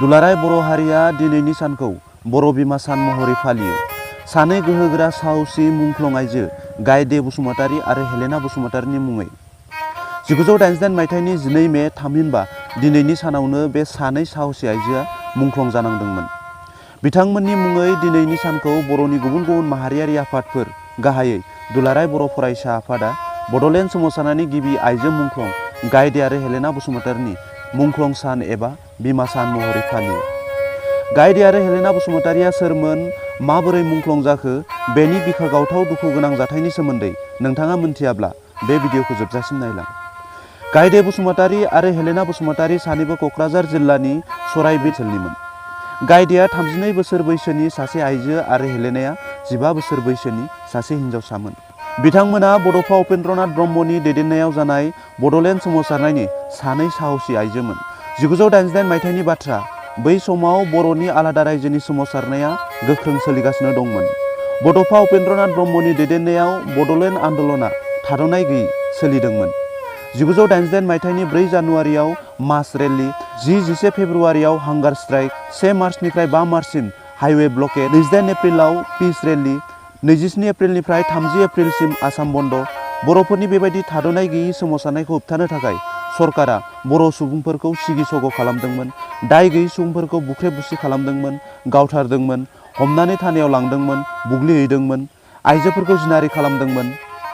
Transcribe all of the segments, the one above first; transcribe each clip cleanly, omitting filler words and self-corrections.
दुलाराय बर' हारिया दिनैनि सानखौ बर' बिमा सान महरै फालियो। सानै गोहोगोरा साहसी मुंख्लं आइजो गायदे बसुमतारी आरो हेलेना बसुमतारीनि मुङै 1988 मायथाइनि 12 मे थामहिनबा दिनैनि सानावनो बे सानै साहसी आइजोआ मुंख्लं जानांदोंमोन। बिथांमोननि मुङै दिनैनि सानखौ बर'नि गुबुन गुबुन माहारियारि आफादफोर गाहायै दुलाराय बर' फरायसा आफादा बड'लेण्ड सोमावसारनायनि गिबि आइजो मुंख्लं गायदे आरो हेलेना बसुमतारीनि मुंख्लं सान एबा बिमा सान महरै फालियो। गायदे आरो हेलेना बसुमतारीया सोरमोन, माबोरै मुंख्लं जाखो, बेनि बिखा गावथाव दुखु गोनां जाथायनि सोमोन्दै नोंथाङा मिन्थियाब्ला बे भिडिअखौ जोबजासिम नायलां। गायदे बसुमतारी आरो हेलेना बसुमतारी सानैबो क'क्राझार जिल्लानि सराइबिल ओनसोलनिमोन। गायदेया 32 बोसोर बैसोनि सासे आइजो आरो हेलेनाया 15 बोसोर बैसोनि सासे हिनजावसामोन। बिथांमोना बड'फा उपेन्द्रनाथ ब्रह्मनि दैदेननायाव जानाय बड'लेण्ड सोमावसारनायनि सानै साहसी आइजोमोन। 1988 मायथाइनि बाथ्रा। बै समाव बर'नि आलादा रायजोनि सोमावसारनाया गोख्रों सोलिगासिनो दंमोन। बड'फा उपेन्द्रनाथ ब्रह्मनि दैदेननायाव बड'लेण्ड आन्दलना थाद'नाय गैयै सोलिदोंमोन। 1988 मायथाइनि 4 जानुवारियाव मास रेली, 10-11 फेब्रुवारियाव हांगार स्ट्राइक, 1 मार्चनिफ्राय 5 मार्चसिम हाइवे ब्लकेड, 29 एप्रिलाव पिस रेली, 27 एप्रिलनिफ्राय 30 एप्रिलसिम आसाम बन्द। बर'फोरनि बेबायदि थाद'नाय गैयै सोमावसारनायखौ होबथानो थाखाय सरकारा बर' सुबुंफोरखौ सिगि सग' खालामदोंमोन, दाय गैयै सुबुंफोरखौ बुख्रे बुसि खालामदोंमोन, गावथारदोंमोन, हमनानै थानायाव लांदोंमोन, बुग्लिहैदोंमोन, आइजोफोरखौ जिनाहारि खालामदोंमोन।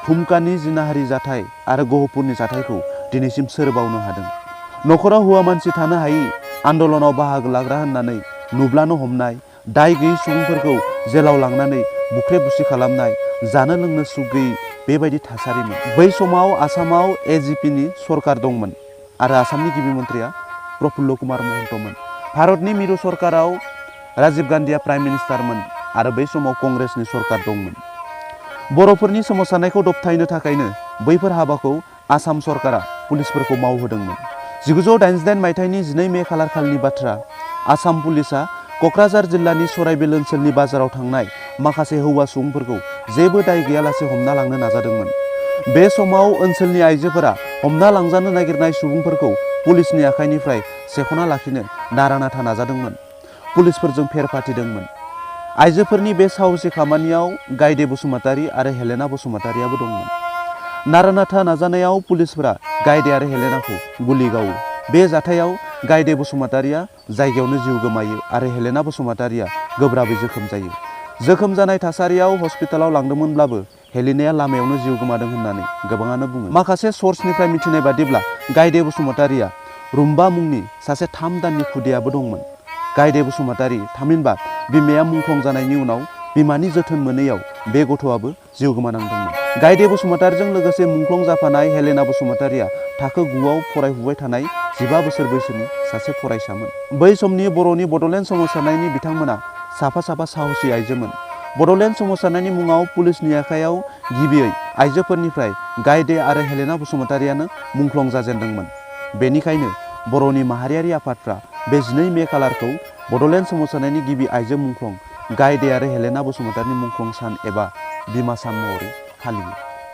भुमकानि जिनाहारि जाथाय आरो गहपुरनि जाथायखौ दिनैसिम सोर बावनो हादों? न'खराव हौवा मानसि थानो हायि, आन्दलनाव बाहागो लाग्रा होननानै नुब्लानो हमनाय, दाय गैयै सुबुंफोरखौ जेलाव लांनानै बुख्रे बुसि खालामनाय, जानो लोंनो सुख गैयै बेबायदि थासारिमोन। बै समाव आसामाव एजिपिनि सरकार दंमोन आरो आसामनि गिबि मन्थ्रिया प्रफुल्ल कुमार महन्तमोन। भारतनि मिरु सरकाराव राजीव गान्धीया प्राइम मिनिस्टारमोन आरो बै समाव कंग्रेसनि सरकार दंमोन। बर'फोरनि सोमावसारनायखौ दबथायनो थाखायनो बैफोर हाबाखौ आसाम सरकारा पुलिसफोरखौ मावहोदोंमोन। 1988 मायथाइनि 12 मे खालारखालिनि बाथ्रा। आसाम पुलिसआ क'क्राझार जिल्लानि सराइबिल ओनसोलनि बाजाराव थांनाय माखासे हौवा सुबुंफोरखौ जेबो दाय गैयालासे हमना लांनो नाजादोंमोन। बे समाव ओनसोलनि आइजोफोरा हमना लांजानो नागिरनाय सुबुंफोरखौ पुलिसनि आखाइनिफ्राय सेख'ना लाखिनो नारा नाथा नाजादोंमोन, पुलिसफोरजों फेर फाथिदोंमोन। आइजोफोरनि बे साहसी खामानियाव गायदे बसुमतारी आरो हेलेना बसुमतारीयाबो दंमोन। नारा नाथा नाजानायाव पुलिसफोरा गायदे आरो हेलेनाखौ गुलि गावो। बे जाथायाव गायदे बसुमतारीया जायगायावनो जिउ गोमायो आरो हेलेना बसुमतारीया गोब्राबै जोखोम जायो। जोखोम जानाय थासारियाव हस्पिटालाव लांदोंमोनब्लाबो हेलेनाया लामायावनो जिउ गोमादों होननानै गोबाङानो बुङो। माखासे सर्सनिफ्राय मिथिनाय बादिब्ला गायदे बसुमतारीया रुम्बा मुंनि सासे 3 दाननि खुदियाबो दंमोन। गायदे बसुमतारी थामहिनबा बिमाया मुंख्लं जानायनि उनाव बिमानि जोथोन मोनैयाव बे गथ'आबो जिउ गोमानांदोंमोन। गायदे बसुमतारीजों लोगोसे मुंख्लं जाफानाय हेलेना बसुमतारीया थाखो 9आव फरायफुबाय थानाय 15 बोसोर बैसोनि सासे फरायसामोन। बै समनि बर'नि बड'लेण्ड सोमावसारनायनि बिथांमोना साफा साहसी आइजोमोन। बड'लेण्ड सोमावसारनायनि मुङाव पुलिसनि आखायाव गिबियै आइजोफोरनिफ्राय गायदे आरो हेलेना बसुमतारीयानो मुंख्लं जाजेनदोंमोन। बेनिखायनो बर'नि माहारियारि आफादफ्रा बे 12 मे खालारखौ बड'लेण्ड सोमावसारनायनि गिबि आइजो मुंख्लं गायदे आरो हेलेना बसुमतारीनि मुंख्लं सान एबा बिमा सान महरै फालियो।